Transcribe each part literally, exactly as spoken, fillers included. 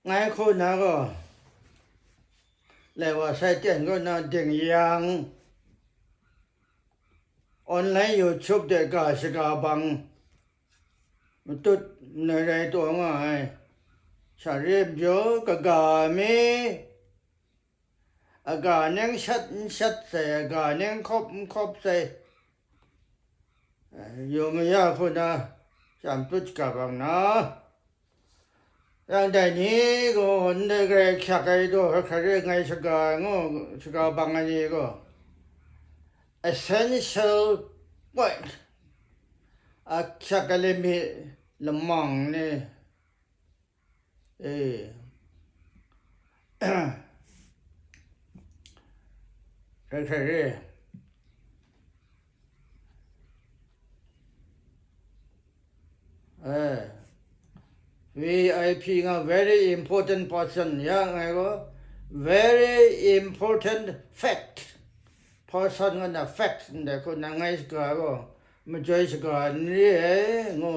Ngai hku na gaw, lai wa sai ten kaw na ding yang, online YouTube de ga shaga bang matut manoi rai taw nga ai. Sha re majaw, kaga mi, aga neng shat n shat sai, aga neng hkawp n hkawp sai, yu maya hku na, sham tut shaga bang na. Yang dai ni gaw ndai grai hkyak ai daw hkra hkra re ngai shaga ngu, shaga bang ai ni gaw, essential point, a hkyak ai lamang ni, e, hkrai hkrai re. Eh, V I P nga, very important person, ya ngai gaw, very important fact person nga na fact ndai hku na ngai shaga gaw, majoi shaga n re ai ngu,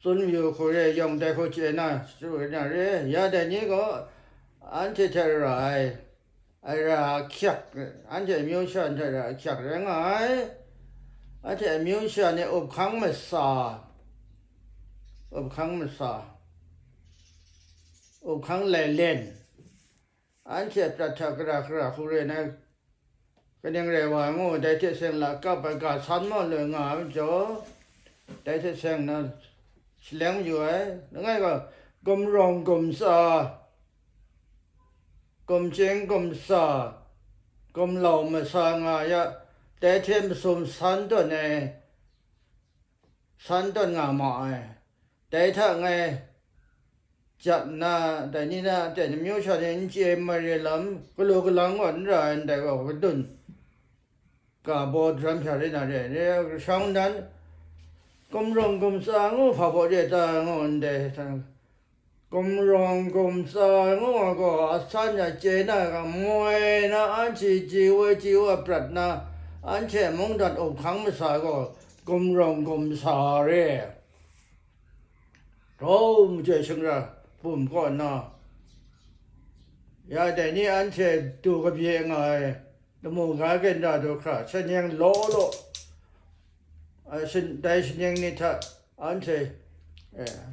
tsun mayu hku re, yawng dai hku chye na, chye na re, ya dai ni gaw, anhte hte ra ai, a ra ahkyak, anhte amyu sha hte ra ahkyak rai nga ai. Anhte amyu sha ni up hkang masa, up hkang masa, up hkang lailen, anhte prat hta gara hkra hku re na, kaning rai wa ngu, dai hte seng lakap ai ga san maw loi nga ai majaw, dai hte seng na shaleng yu ai. Langai ga, gumrawng gumtsa, gumchyeng gumtsa, gumlau masa nga ya, dai hte masum san tawn ai, san tawn nga ma ai. Dai hta ngai jat nna, dai ni na a ten amyu sha ni n chye ai mare lam, galaw galang gaw n ra ai ndai gaw, kadun ga baw daram sha re na re ai, re ai shawng dan, gumrawng gumtsa ngu hpa baw re ta ngu ndai, gumrawng gumtsa ngu ai gaw, a san ya chye na ga, moi na anhte chye woi chye wa prat na, anhte mungdan up hkang masa gaw, gumrawng gumtsa re. Rau majoi shingra bum kaw nna, ya dai ni anhte du kabye nga ai, lamu ga ginra du hkra, shanhnyeng law law, a, shin-, dai shanhnyeng ni hta anhte, eh,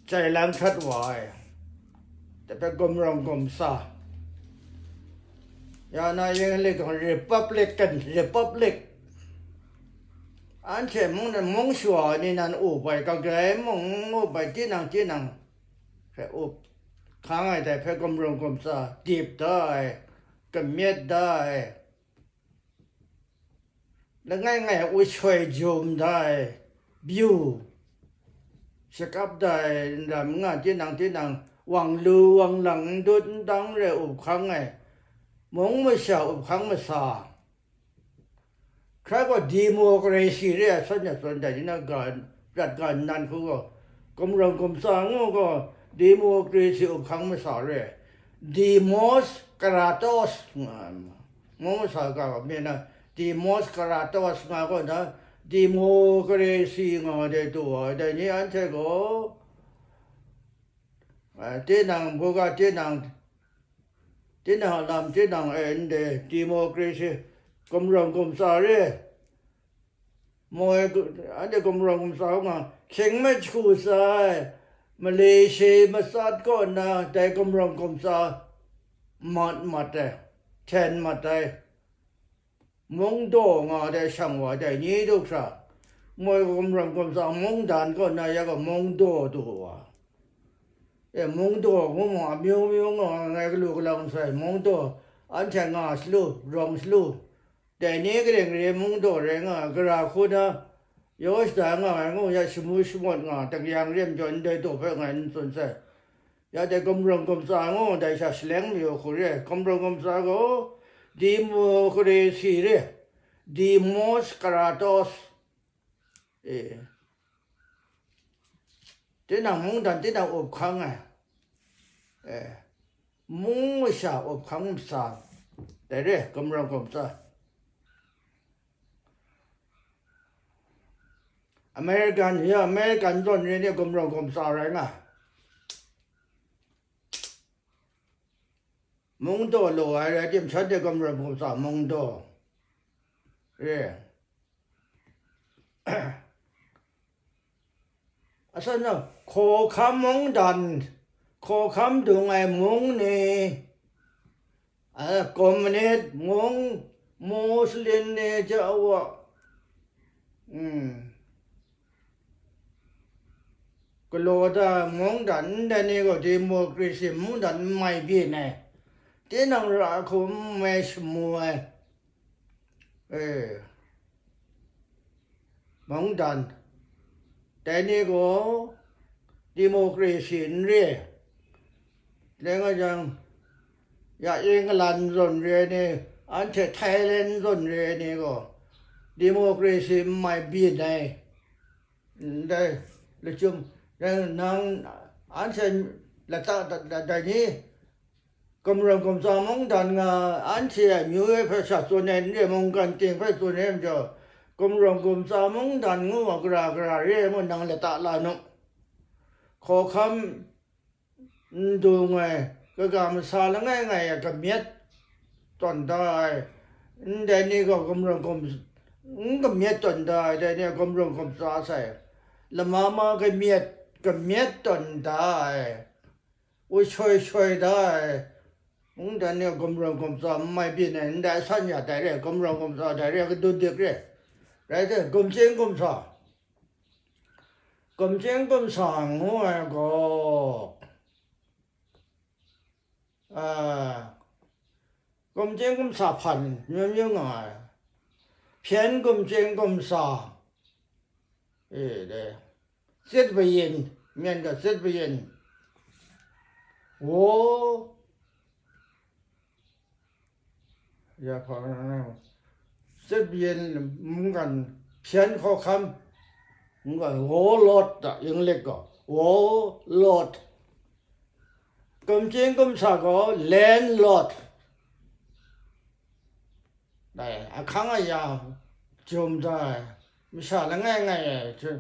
chye lang hkrat wa ai, dai hpe gumrawng gumtsa, ya na yin lik gaw Republican, Republic, anhte mung nan mung shawa ni nan up ai, kagai mung up ai, tinang tinang hpe up hkang ai, dai hpe gumrawng gumtsa dip da ai, kamyet da ai. Langai ngai u shoi jum da ai, byu shakap da ai, nram nga tinang tinang, wang lu wang lang n dut n dang re up hkang ai, mung masha up hkang masa, hkrai gaw democracy re ai, san ya san dai ni na ga, prat ga nnan hku gaw, gumrawng gumtsa ngu gaw, democracy up hkang masa re ai, demos karatos nga ai ma. Mung masa ga myit na, demos karatos nga gaw na, democracy nga dai du ai, dai ni anhte gaw, eh, tinang buga, tinang, tinang lam, tinang e ndai democracy gumrawng gumtsa re. Moi gu-, anhte gumrawng gumtsa nga, hkying mahku sa ai, Malaysia matsat kaw nna dai gumrawng gumtsa mat mat ai, hten mat ai, mung daw nga dai shang wa dai ni du hkra, moi gumrawng gumtsa mungdan kaw nna ya gaw mung daw du wa, e, mung daw ngu mu, amyu myu nga ngai galu galang sai, mung daw, anhte nga salu, rawng salu, dai ni kaning re mung daw rai nga ai, gara hku na yaw shada nga ai ngu, ya shamu shamawt nga, dang yang re majaw ndai daw hpe ngai n tsun sai. Ya dai gumrawng gumtsa ngu, dai sha shaleng mayu hku re ai, gumrawng gumtsa gaw, democracy re, demos karatos, e, tinang mungdan tinang up hkang ai, e, mung masha up hkang masa, dai re, gumrawng gumtsa. American, ya, American zawn re ni gumrawng gumtsa rai nga. Mung daw law ai rai tim, shanhte gumrawng gumtsa mung daw re. Asan na, hkawhkam mungdan, hkawhkam dung ai mung ni, a, communist mung, Muslim ni ja wa, mm, galaw da mungdan ndai ni gaw democracy mungdan n mai byin ai, tinang ra hku n mai shamu ai, e, mungdan, dai ni gaw democracy n re, dai nga jang, ya England zawn re ai ni, anhte Thailand zawn re ai ni gaw democracy n mai byin ai, ndai lachyum, nang, anhte lata dat dat dai ni, gumrawng gumtsa mungdan nga, anhte a myu e hpe sha tsun ai n re, mungkan ting hpe tsun ai majaw, gumrawng gumtsa mungdan ngu wa gara gara re ai mung nang lata la nu. Hkawhkam n dung ai, kaga masa langai ngai a kamyet tawn da ai, ndai ni gaw gumrawng gum, n kamyet tawn da ai, dai ni a gumrawng gumtsa sai, lama ma kamyet, kamyet tawn da ai, u shoi shoi da ai, mungdan ni a gumrawng gumtsa n mai byin ai, ndai san ya dai re, gumrawng gumtsa dai re, kadun dik re, rai te, gumchying gumsa. Gumchying gumsa ngu ai gaw, a, gumchying gumsa hpan myu myu nga ai, hpyen gumchying gumsa, e, de, tsit bayin, myen ga tsit bayin, wo, ya hpa na, tsit bayin mungkan hpyen hkawhkam, mungkan warlord da, English gaw warlord, gumchying gumsa gaw landlord. Dai, ahkang aya jum da ai, masha langai ngai ai,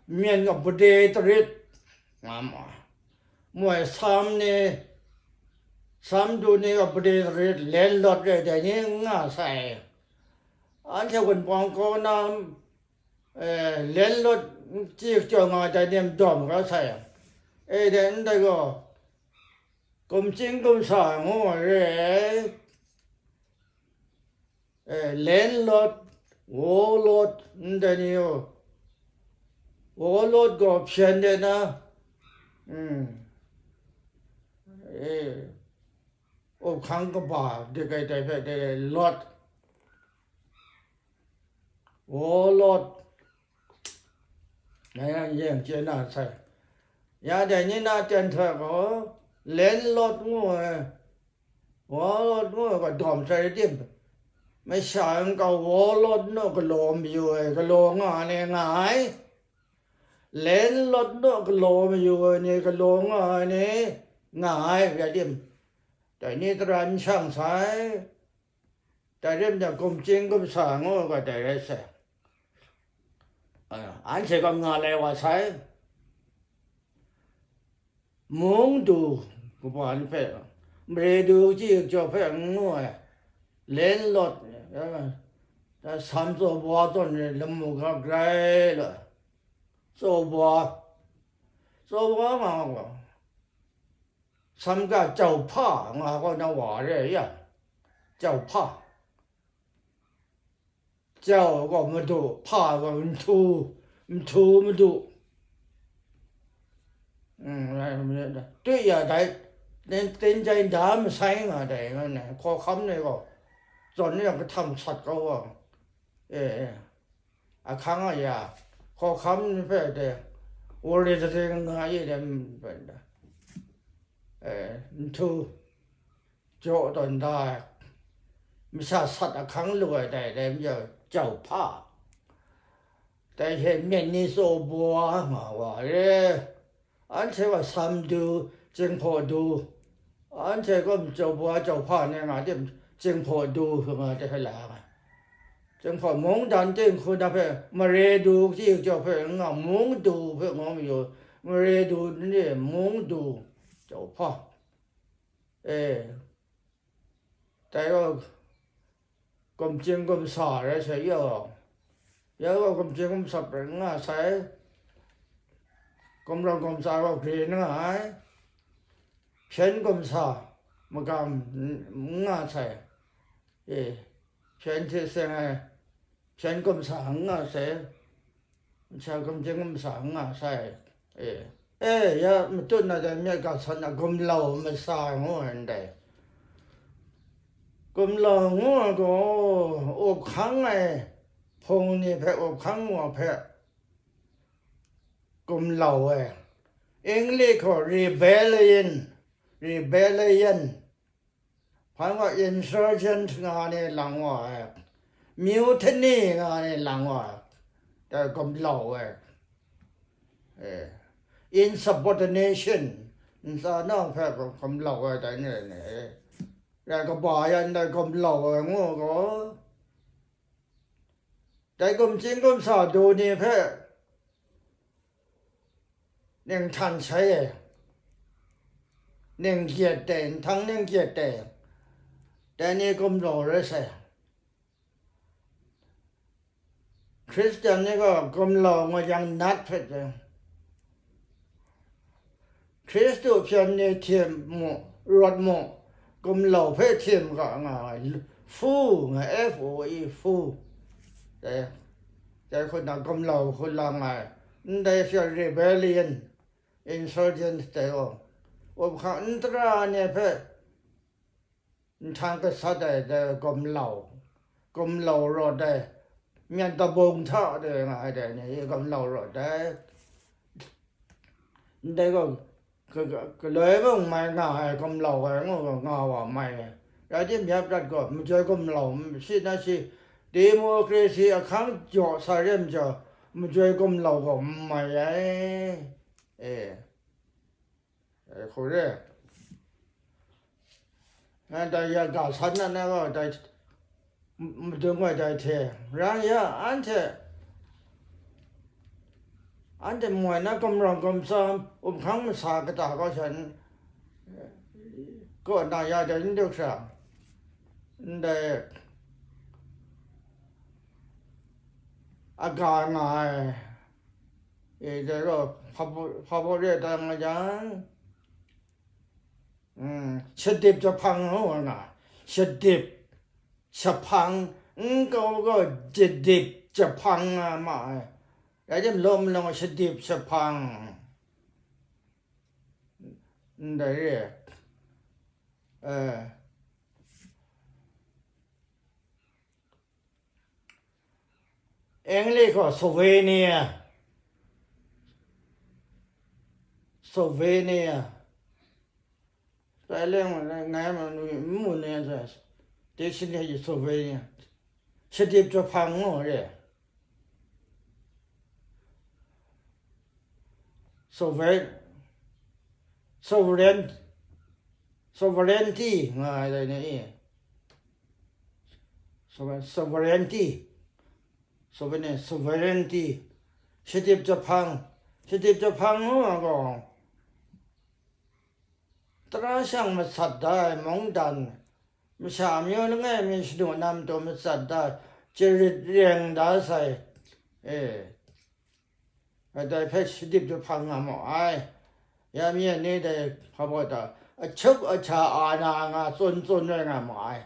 myen gaw bade tarit nga ma ai. Moi sam ni, sam du ni gaw bade tarit, landlord rai dai ni n nga sai. Anhte wunpawng kaw na, eh, landlord chye chyawm nga dai ni dawm ga sai. E dai ndai gaw, gumchying gumsa ngu ai re ai. Eh, landlord, warlord, ndai ni gaw, warlord gaw hpyen de na, mm, eh, up hkang kaba de kai tai hpe de lord, warlord, ngai yang chye na sai. Ya dai ni na ten hta gaw, landlord ngu ai, warlord ngu ai gaw dawm sai tim, masha nkau warlord naw galaw mayu ai, galaw nga ai ni nga ai, landlord naw galaw mayu ai ni, galaw nga ai ni nga ai, rai tim, dai ni tara n shang sai, dai rim jang gumchying gumsa ngu ai gaw dai rai sai, anhte gaw nga lai wa sai. Mung du kawa ni hpe, mare du chyi jaw hpe n ngu ai, landlord, eh, sam tsaw bawa tawn ni lamu ga grai la, tsaw bawa, tsaw bawa nga gaw, sam ga jau hpa nga gaw na wa re ya, jau hpa. Jau gaw madu, hpa gaw nhtu, nhtu madu. Mm, tut ya dai, ten, ten jai nda masai nga dai, nga na, hkawhkam ni gaw, zawn ni yang kahtang sat kau wa. E, e. Ahkang aya, hkawhkam ni hpe de, wore zating nga ye de, mm, hpe de. E, nhtu. Jaw tawn da ai, masha sat ahkang lu ai dai rai majaw, jau hpa, dai hte myen ni tsaw bawa nga wa re, anhte gaw sam du, jinghpaw du, anhte gaw jau bawa jau hpa ni nga tim, jinghpaw du nga de hpe la ai. Chyeng hpaw mungdan ting hku na hpe mare du chyi chyawm hpe n nga, mung du hpe ngaw mayu, mare du ni mung du chyawm hpa. E, dai gaw gumchying gumsa rai sai ya gaw, ya gaw gumchying gumsa hpe n nga sai, gumrawng gumsa gaw gre n nga ai, hpyen gumsa magam n nga sai, e, hpyen hte seng ai hpyen gumsa n nga sai, masha gumchying gumsa n nga sai, e, e, ya matut na dai myit ga san na gumlau masa ngu ai ndai. Gumlau ngu ai gaw, up hkang ai hpung ni hpe, up hkang wa hpe gumlau ai. English gaw rebellion, rebellion. Hpan gaw insurgent nga ni lang wa ai, mutiny nga ni lang wa ai, dai gumlau ai, e, insubordination, ntsa na hpe gumlau ai, dai ni rai ni, e, rai kaba yan dai gumlau ai ngu gaw, dai gumchying gumsa du ni hpe ning htan sai ai, ning gyet ai, nhtang ning gyet ai, dai ni gumlau rai sai. Hkristu ni gaw gumlau nga yang nat hpe ai. Hkristu hpyen ni htim mu, rawt mu, gumlau hpe htim ga nga ai, fu nga, F O E, fu. Dai, dai hku na gumlau hku lang ai, ndai hpyen rebellion, insurgent dai gaw, up hkang n tara ni hpe nhtang gasat ai dai gumlau, gumlau rawt ai, myen kabung hta de nga ai dai ni gumlau rawt ai. Ndai gaw, ga-, ga-, galoi mung mai nga ai gumlau ai ngu gaw nga wa mai ai. Rai timung, ya prat gaw majoi gumlau, shi na shi, democracy ahkang jaw sa re majaw, majoi gumlau gaw n mai ai. E, e, hku re. Ngai dai ya ga san na, na gaw dai m-, madung ai dai hte, rang ya, anhte, anhte moi na gumrawng gumtsam, up hkang masa kata kaw sha n, kaw na ya dai n duk sha, ndai aga nga ai, e, dai gaw hpa baw, hpa baw re ai tai nga jang, mm, shadip jahpang ngu ai nga, shadip jahpang, n kau gaw jadip jahpang nga ma ai. Rai timung, lawm malawng shadip jahpang, ndai re, eh, English gaw souvenir, souvenir. Spelling ngai ma n mu ne, dictionary souvenir. Shadip jahpang ngu re. Sovereign, sovereign, sovereignty nga ai dai ni e. Sovereign, sovereignty. Sovereign, sovereignty. Shadip jahpang. Shadip jahpang ngu ai gaw, tara shang masat da ai mungdan, masha amyu langai mi shanu nam taw matsat da, jarit reng da sai, e, dai hpe shadip jahpang nga mu ai. Ya mi ni dai hpa baw ta, ahkyuk ahkya ana nga tsun tsun rai nga mu ai.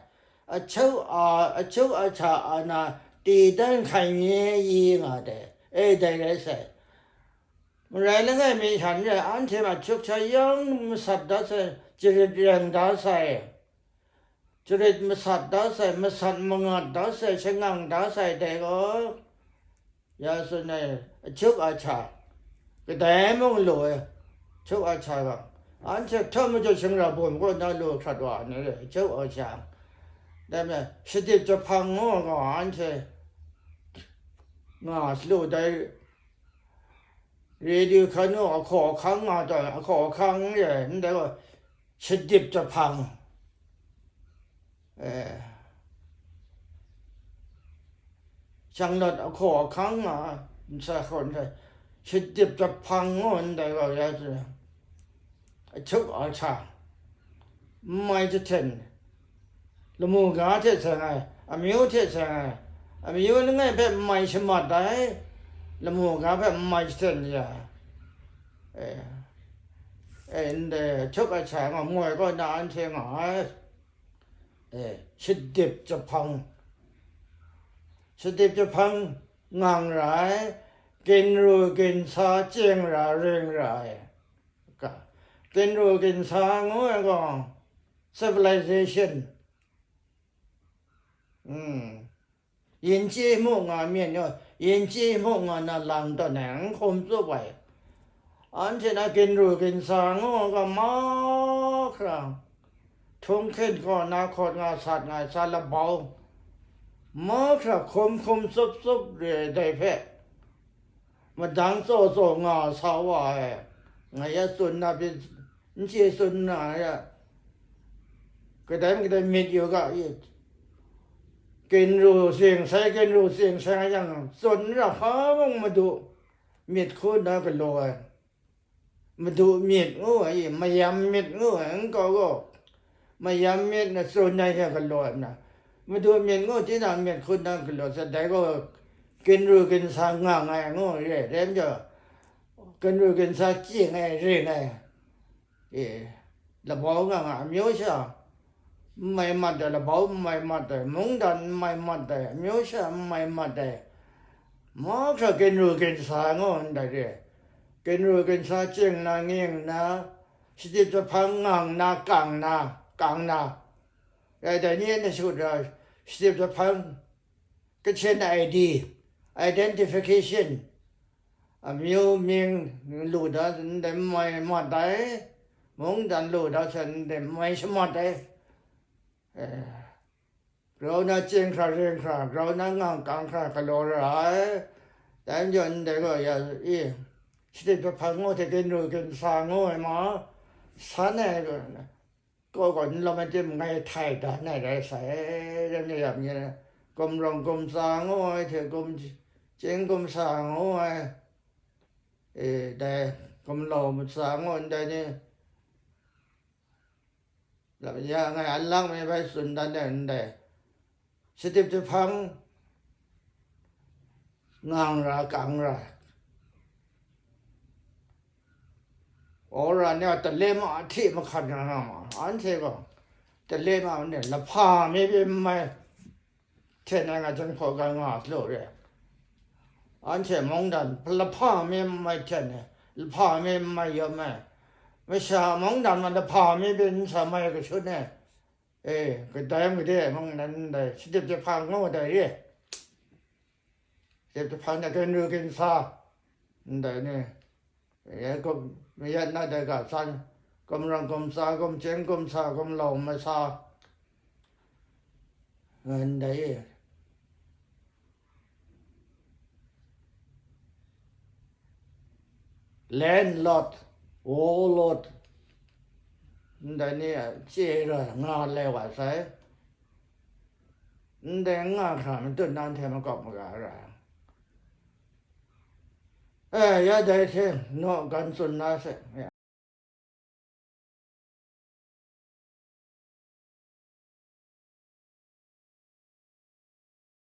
Ahkyuk a, ahkyuk ahkya ana ti dan hkai mi yi nga dai, e, dai rai sai. Marai langai mi hkyan re ai, anhte a ahkyuk sha yang masat da sai, jarit reng da sai, jarit masat da sai, masat mangat da sai, shangang da sai, dai gaw, ya tsun ai, ahkyuk ahkya, kadai mung lu ai, ahkyuk ahkya gaw, anhte htaw majaw shingra bum kaw na lu hkrat wa ai ni re, ahkyuk ahkya. Dai majaw, shadip jahpang ngu ai gaw, anhte nga salu dai, radio hkanu ahkaw ahkang nga taw, ahkaw ahkang re ai, ndai gaw shadip jahpang, eh, Shanglawt ahkaw ahkang nga ai, nsa hkawn sai, shadip jahpang ngu ndai wa ya tsun ai, ahtuk ahta, n mai jahten, lamu ga hte seng ai, amyu hte seng ai, amyu langai hpe n mai shamat ai, lamu ga hpe n mai jahten ya, e, e, ndai ahtuk ahta nga moi kaw na anhte nga ai, e, shadip jahpang, shadip jahpang ngang ra ai, ginru ginsa, chyeng ra ring ra ai, ka, ginru ginsa ngu ai gaw, civilization, mm, yin chye mu nga myit, yin chye mu nga na lang tawn ai, n hkum tsup ai, anhte na ginru ginsa ngu ai gaw mahkra, htung hkin kaw na hkawt nga sat nga ai sa labau, mahkra hkum hkum tsup tsup re ai dai hpe, madang tsaw tsaw nga sa wa ai, nga ya tsun na pyi, n chye tsun na ya, kadai kadai myit yu ga, i, ginru sing sai, ginru sing sai nga yang, tsun ra hpa mung madu myit hku nna galaw ai. Madu myit ngu ai, mayam myit ngu ai, n kau gaw, mayam myit na tsun ai hte galaw ai na, madu myit ngu tinang myit hku nna galaw sai, dai gaw ginru ginsa nga ai ngu re, dai majaw, ginru ginsa chye ai, ring ai, e, labau nga nga, amyu sha n mai mat ai, labau n mai mat ai, mungdan n mai mat ai, amyu sha n mai mat ai, mahkra ginru ginsa ngu ndai re, ginru ginsa chyeng na, nging na, shadip jahpang ngang na, kang na, kang na, rai dai ni na shut ra, shadip jahpang, Kachin I D, identification, amyu mying lu da ndai n mai mat ai, mungdan lu da hte ndai n mai shamat ai, eh, grau na chyeng hkra ring hkra, grau na ngang kang hkra galaw ra ai, dai majaw ndai gaw ya i, shadip jahpang ngu hte ginru ginsa ngu ai ma, san ai, kaw gaw n lawm ai tim ngai htai dan ai rai sai, rai ni yam ni, gumrawng gumtsa ngu ai hte, gum, chyeng gumsa ngu ai, e, dai, gumlau matsa ngu ndai ni, lam ya ngai an lang mi bai tsun dan ai ndai, shadip jahpang ngang ra, kang ra, Ora ni a talem a hte mahkan nga nga ma, anhte gaw talem a ni lahpa mi pyi n mai hten ai nga jan hkaw ga nga law re. Anhte mungdan lahpa mi n mai hten ai, lahpa mi n mai yawm ai, masha mungdan ma lahpa mi pyi n sa mai kashun ai, e, kadai mung de mungdan ndai shadip jahpang ngu dai re. Shadip jahpang de ginru ginsa ndai ni, e, gum, mayat na dai ga san, gumrawng gumtsa, gumchyeng gumsa, gumlau masa, ndai e. Landlord, warlord, ndai ni a chye ra nga lai wa sai. Ndai nga hkra matut na hte makawp maga ra. E, ya dai hte naw gan tsun na se, ya,